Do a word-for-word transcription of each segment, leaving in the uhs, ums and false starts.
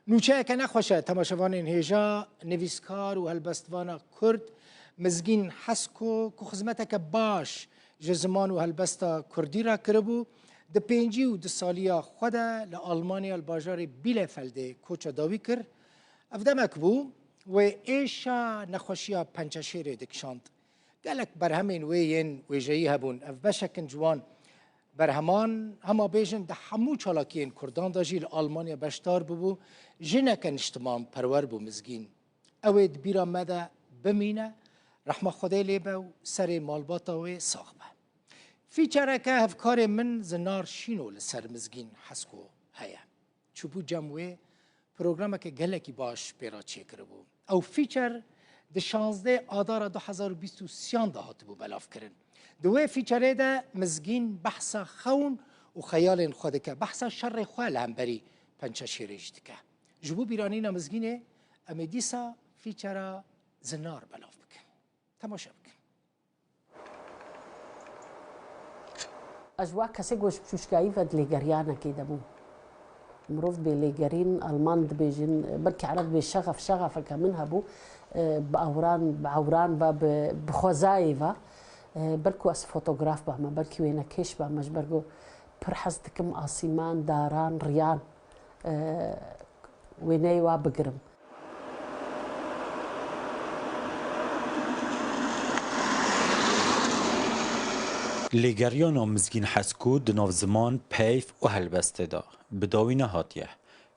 Nûçeyeke nexweş e, temaşevanên hêja, nivîskar û helbestvana Kurd Mizgîn Hesko, ku xizmeteke baş ji ziman û helbesta Kurdî re kiribû, di pêncî û du saliya xwe de li Almanya li bajarê Bielefeldê koça dawî kir. Ev demek bû, wê êşa nexweşiya pençeşêrê dikişand. Gelek berhemên wê yên wêjeyî hebûn. Ev beşek in ji wan berheman, hema bêjin di hemû çalakiyên Kurdan de jî li Almanya beşdar bûbû. Jineke niştimanperwer bû Mizgîn. Ew ê di bîra me de bimîne, rehma Xwedê lê be û serê malbata wê sax be. Fîçereke hevkarê min Zinar Şîno li ser Mizgîn Hesko heye. Çûbû cem wê, programeke gelekî baş pê re çêkiribû. Ew fîçer di şazdeh Adara du hezar û bîst û sêyan de hatibû belavkirin. Di wê fîçerê de Mizgîn behsa xewn û xeyalên xwe dike, behsa şerê xwe li hemberî Pençeşêrê jî dike. Ji bo bîranîna Mizgînê em ê dîsa fîçera Zinar belav bikin. Temaşe bikin. Ez wa kesê ku ji piçûçkayî ve di lêgeriyanekê de bûm. Mirov bê lêgerîn, Alman dibêjin, belkî Ereb bê şexef, şexefeke min hebû, e, bi ewran, bi ewran ve, bi, bi xwezayê ve, e, belkû ez fotograf bame, belkî wênekêş bame, ji ber ku pir hez dikim asîman, daran, riyan, e, wêneyê wa bigirim. Lêgeriyana Mizgîn Hesko di nav ziman, peyv û helbestê de bi dawî nehatiye.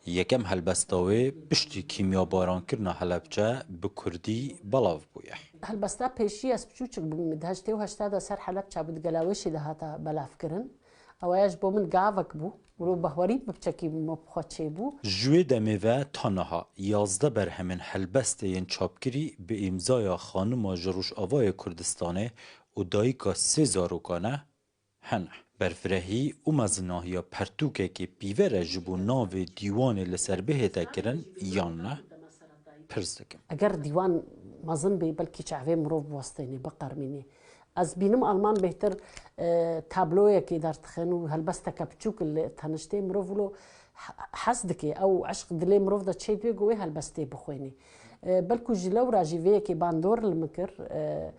Yekem helbesta wê piştî kîmyabarankirina Helebçe bi kurdî belav bûye. Helbesta pêşî ez piçûçik bûm, di heştê û heşta de ser Helebçe bû, di Gelawêşê de hata belavkirin. Ew ya ji bo min gavek bû. Mirov behwerî bi piçekî min bi xwe çêbû. Ji wê demê ve ta niha yazdeh berhemên helbestê yên çapkirî bi îmzaya xanima ji Rojavayê Kurdistanê û dayika sê zarokan e hene. Berfirehî û mezinahiya pertûkekê pîver e ji bo navê dîwanê li ser bihête kirin yan ne? Pirs dikim. Eger dîwan mezin bê, belkî çavê mirov biwestênê, biqermînê. Ez bînim Alman bêhtir e, tabloyekê derdixin û helbesteke piçûk li teniştê mirov wilo he- hez dike. Ew eşq dilê mirov de çê dibê ku wê helbestê bixwênê. E, belkû ji lewra jî vê yekê bandor li min kir. E,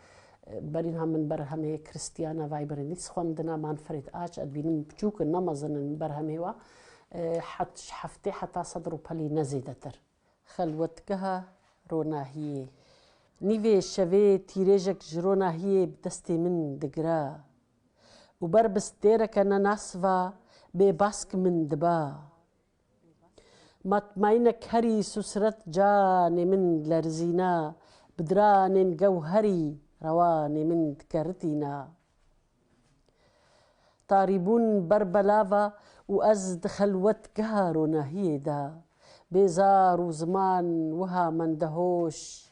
e, berî niha min berhemê Christiana Weiber-Nitz xwendina Manfred Aach, ez dibînim piçûk in, ne mezin in berhemê wa. E, het- ji heftê heta sed rûpelî ne zêdetir. Xelwetgeha ronahiyê. Nîvê şevê tîrêjek ji ronahiyê bi destê min digira û ber bi stêreke nenas va bêbask min diba. Matmaynek herî susret canê min dilerizîna, bi diranên gewherî rewanê min dikeritîna. Tarîbûn ber belava û ez di xelwetgeha ronahiyê de, bê zar û ziman wiha mendehoş,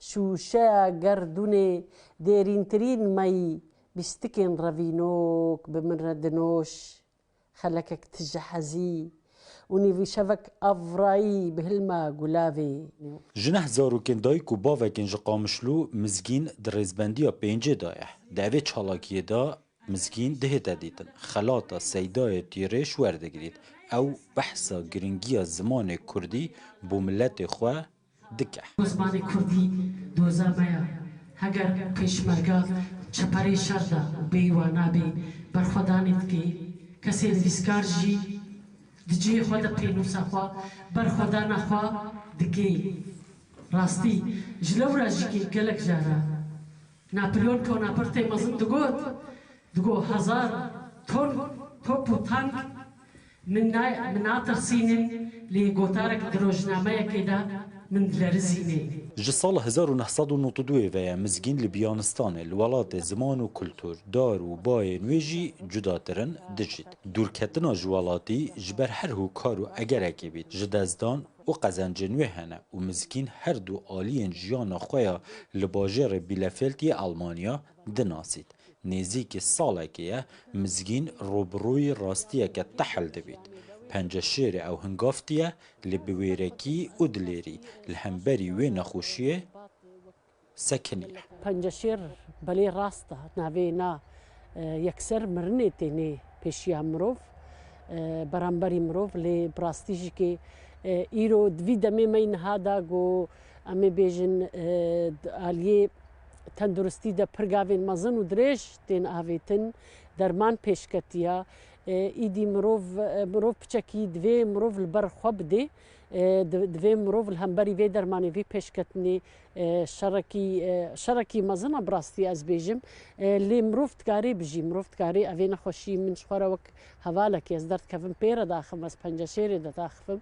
şûşeya gerdûnê dêrîntirîn mey bîstikên revînok bi min re dinoş, xelekek tije hezî û nîvîşevek avrayî bi hilma gulavê. Ji neh zarokên dayik û bavekên ji Qamişlo Mizgîn di rêzbendiya pêncê de ye. Di evê çalakiyê de Mizgîn dihête dîtin, xelata Seydayê Tîrêş werdigirît. Ew behsa giringiya zimanê kurdî bo miletê xwe dike. Zimanê kurdî doza me ya. Heger pêşmerga çeperê şer de û bêyî wan nabê, berxwedanê dike. Kesê nivîskar jî di cihê xwe de pênûsa xwe, berxwedana xwe dike. Rastî, ji lewra jî gelek cara Napolyon Bonaparte mezin digot, digot, hezar ton top û tank min na-, min natirsînin, lê gotarek di rojnameyekê de min dilerizîne. Ji sala hezar û neh sed û nod û duyê ve ye Mizgîn li Biyanistanê, li welatê ziman û kultur, dar û bayên wê jî cudatir in, dijît. Dûrketina ji welatî ji ber her hokar û egerekê bît, ji destdan û qezencên wê hene û Mizgîn her du aliyên jiyana xwe ya li bajêrê Bielefeld yê Almanya dinasît. Nêzîkî salekê ye Mizgîn rûbirûyî rastiyeke tehil dibît. Penceşêrê ew hingav tiye, lê bi wêrekî û dilêrî li hemberî wê nexweşiyê sekiniye. Penceşêr belê rast e, navê na, e, yekser mirinê tênê pêşiya mirov, e, beramberî mirov, lê bi rastî jî kê, E, îro di vî demê me yî niha da ku em ê bêjin, e, di aliyê tenduristî de pir gavên mezin û dirêj tên avêtin, derman pêşketiya. E, îdî mirov, e, mirov piçekî divê mirov li ber xwe bidê. E, di-, divê mirov li hemberî vê dermanê, vê pêşketinê, e, şerekî, e, şerekî mezin e, bi rastî ez bêjim. E, lê mirov dikarê bijî, mirov dikarê evê nexweşî min ji xwe re wek hevalekê ez derdikevim pê re daxivim, ez penceşêrê de daxivim.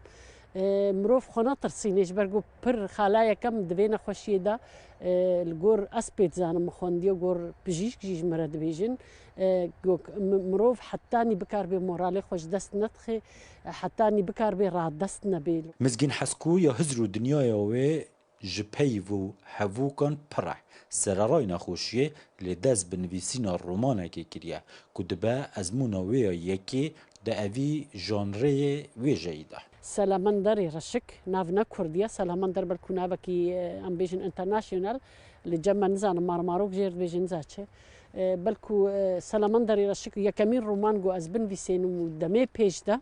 E, mirov xwe netirsînê, ji ber ku pir xala yekem di vê nexweşiyê de, e, li gor ez pê dizanim, min xwendiye, gor bijîşk jî ji min re dibêjin. E, ku mi-, mirov hetanî bikarbê moralê xwe ji dest nedixe, hetanî bikarbê radest nebê. Mizgîn Hesku ya hizr û dinyaya wê ji peyv û hevûkan pir e. Sererayê nexweşiyê lê dest bi nivîsîna romanekê kiriye ku dibe ezmûna wê ya yekê di evî janreyê wêjeyî de. Selamanderê Reşik nav ne kurdî ye. Salamandar belkû navekî, e, em bêjin international, li cem me nizanim Marmarok jê re dibêjin niza çi. E, belkû, e, Selamanderê Reşik yekemîn roman ku ez binivîsênim û demê pêş de,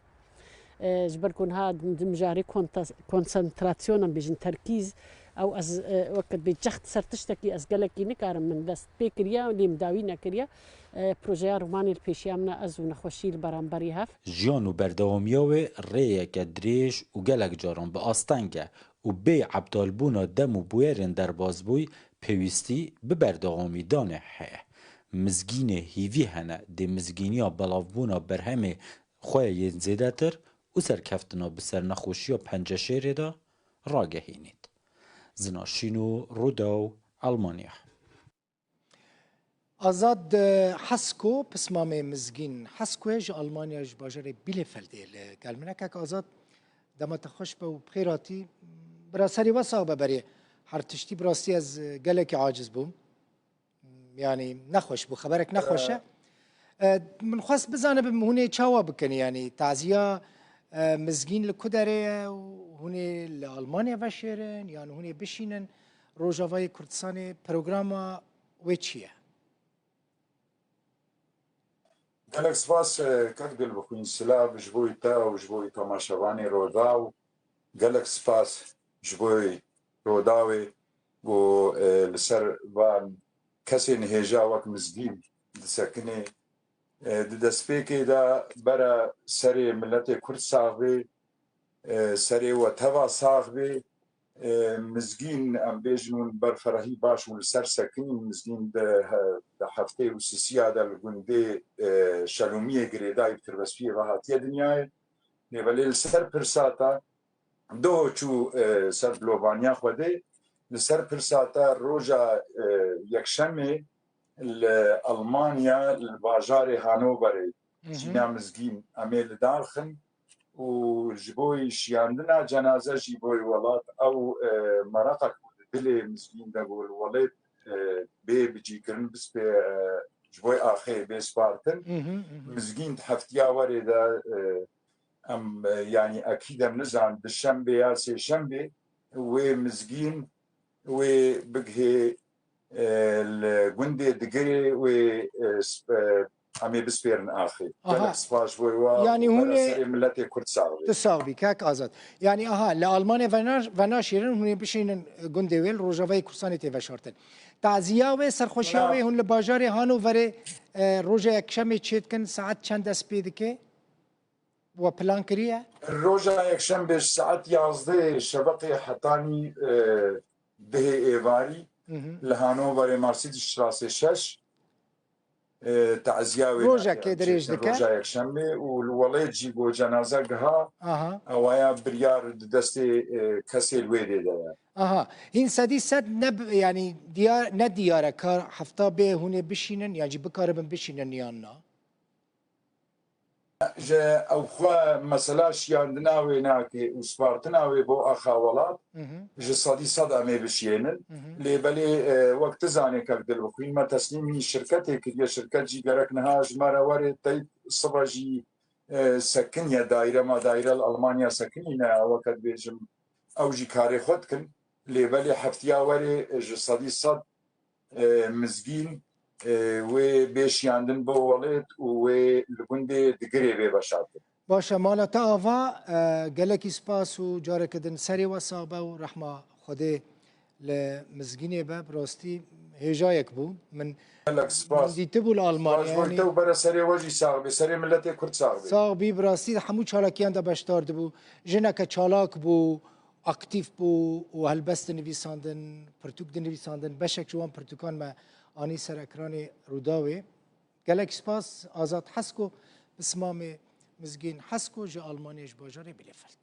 e, ji ber ku niha di, di mijarê konta-, konsantrasyona bêjin terkîz, ew ez, e, weke bê cext ser tiştekî ez gelekî nikarim, min dest pê kiriye, lê min dawî nekiriye. E, projeya romanê li pêşiya min e, ez û nexweşî li beramberî hev. Jiyan û berdewamiya wê rêyeke dirêj û gelek caran bi asteng e û bê ebdalbûna dem û bûyerên derbasbûyî pêwîstî bi berdewamîdanê heye. Mizgînê hîvî hene dê mizgîniya belavbûna berhemê xwe yên zêdetir û serkeftina bi ser nexweşiya penceşêrê de ragehînît. Zina Şîno, Rûdaw, Almanya. Azad, e, Hesko, pismamê Mizgîn Hesko ye, ji Almanya, ji bajarê Bielefeldê li gel min e. Kek Azad, dema te xweş be û bi xêr hatî. Bira serê we sax be berê. Her tiştî bi rastî ez, e, gelekî aciz bûm. Yanî nexweş bû, xeberek nexweş e. E, min xwest bizanibim hûn ê çawa bikin, yanî taziya, e, Mizgîn li ku derê ye û hûn ê li Almanya veşêrin yan hûn ê bişînin Rojavayê Kurdistanê, programa wê çi ye? Gelek spas, e, kek Dilbixwîn, silav ji bo te û ji bo temaşevanê Rodaw. Gelek spas ji bo Rodawê ku, e, li ser van kesên hêja wek Mizgîn disekine. E, di destpêkê de bere serê miletê Kurd sax bê, e, serê we teva sax bê. E, Mizgîn, em bêjin hûn berferahî baş hûn li ser sekinîn. Mizgîn di he-, di heftê û sisiya de li gundê, e, Şelûmiyê girêdayî bi tirbespiyê ve hatiye dinyayê. Lê belê li ser pirsa te doh çû, e, ser dilovaniya Xwedê. Li ser pirsa te roja, e, yekşemê li Almanya, li bajarê Hanoverê Hı hı. jîna Mizgîn em ê li dar xin û ji bo şiyandina cenaze jî bo welat ew, e, mereqa ku di dilê Mizgîn de bû li welêt, e, bê bicîkirin, bispê, e, ji bo axê bê spartin. Hı hı, hı hı. Mizgîn di heftiya werê de, e, em, e, yanî ekîd em nizan, duşembê ya sêşembê wê Mizgîn wê bigihê, e, li gundê Digirê wê, e, sp-, e, em ê bispêrin axê. Aha. Gelek spas ji bo wa. Yanî hûn ê serê miletê Kurd sax bê. Tu sax bî, kak Azad. Yanî aha, li Almanya venar-, venaşêrin, hûn ê bişînin gundê wê, li Rojavayê Kurdistanê tê veşartin. Taziya wê, serxweşiya wê hûn li bajarê Hanoverê, e, roja yekşemê çêdikin, saet çend dest pê dike? We plan kiriye? Roja yekşembe ji saet yazdehê şeveqê hetanî, e, dehê êvarî Hı hı. li Hanoverê Mercedesstraße şeş, e, taziya wê Rojekê dirêj dike. Roja yekşembe û li welêt jî bo cenaze giha Aha. ewaya biryar di destê, e, kesê li wê dê de ye. Aha. Hîn sedî sed ne bi-, yanî diyar, ne diyar e ka hefta bê hûn ê bişînin, yan jî bikaribin bişînin yan na? Ji ew xwe mesela şiyandina wê nake û spartina wê bo axa welat, Hı hı. ji sedî sed em ê bişiyênin. Hı hı. Lê belê, e, wek tu zanê kek Dilbixwîn, me teslîmî şirketê kiriye, şirket jî gerek niha ji me re were, tey sibe jî, e, sekiniye daîre, ma daîre li Almanya sekinîne, weke dibêjim, ew jî karê xwe dikin. Lê belê heftiya werê, e, ji sedî sed e, Mizgîn, e, wê bê şiyandin bo welêt û wê li gundê Digirê bê veşartin. Baş e, mala te ava, e, gelekî spas û careke din serê we sax be û rehma Xwedê li Mizgînê be. Bi rastî hêjayek bû. Min Gelek spas. Dîtibû li Almanya. Spas bo te û bere serê we jî sax be, serê miletê Kurd sax be. Sax bî, bi rastî di hemû çalakiyan de beşdar dibû. Jineke çalak bû, aktîf bû û helbest dinivîsandin, pirtûk dinivîsandin. Beşek ji wan pirtûkan me anî ser ekranê Rûdawê. Gelek spas Azad Hesko, pismamê Mizgîn Hesko ji Almanyayê ji bajarê Bielefeld.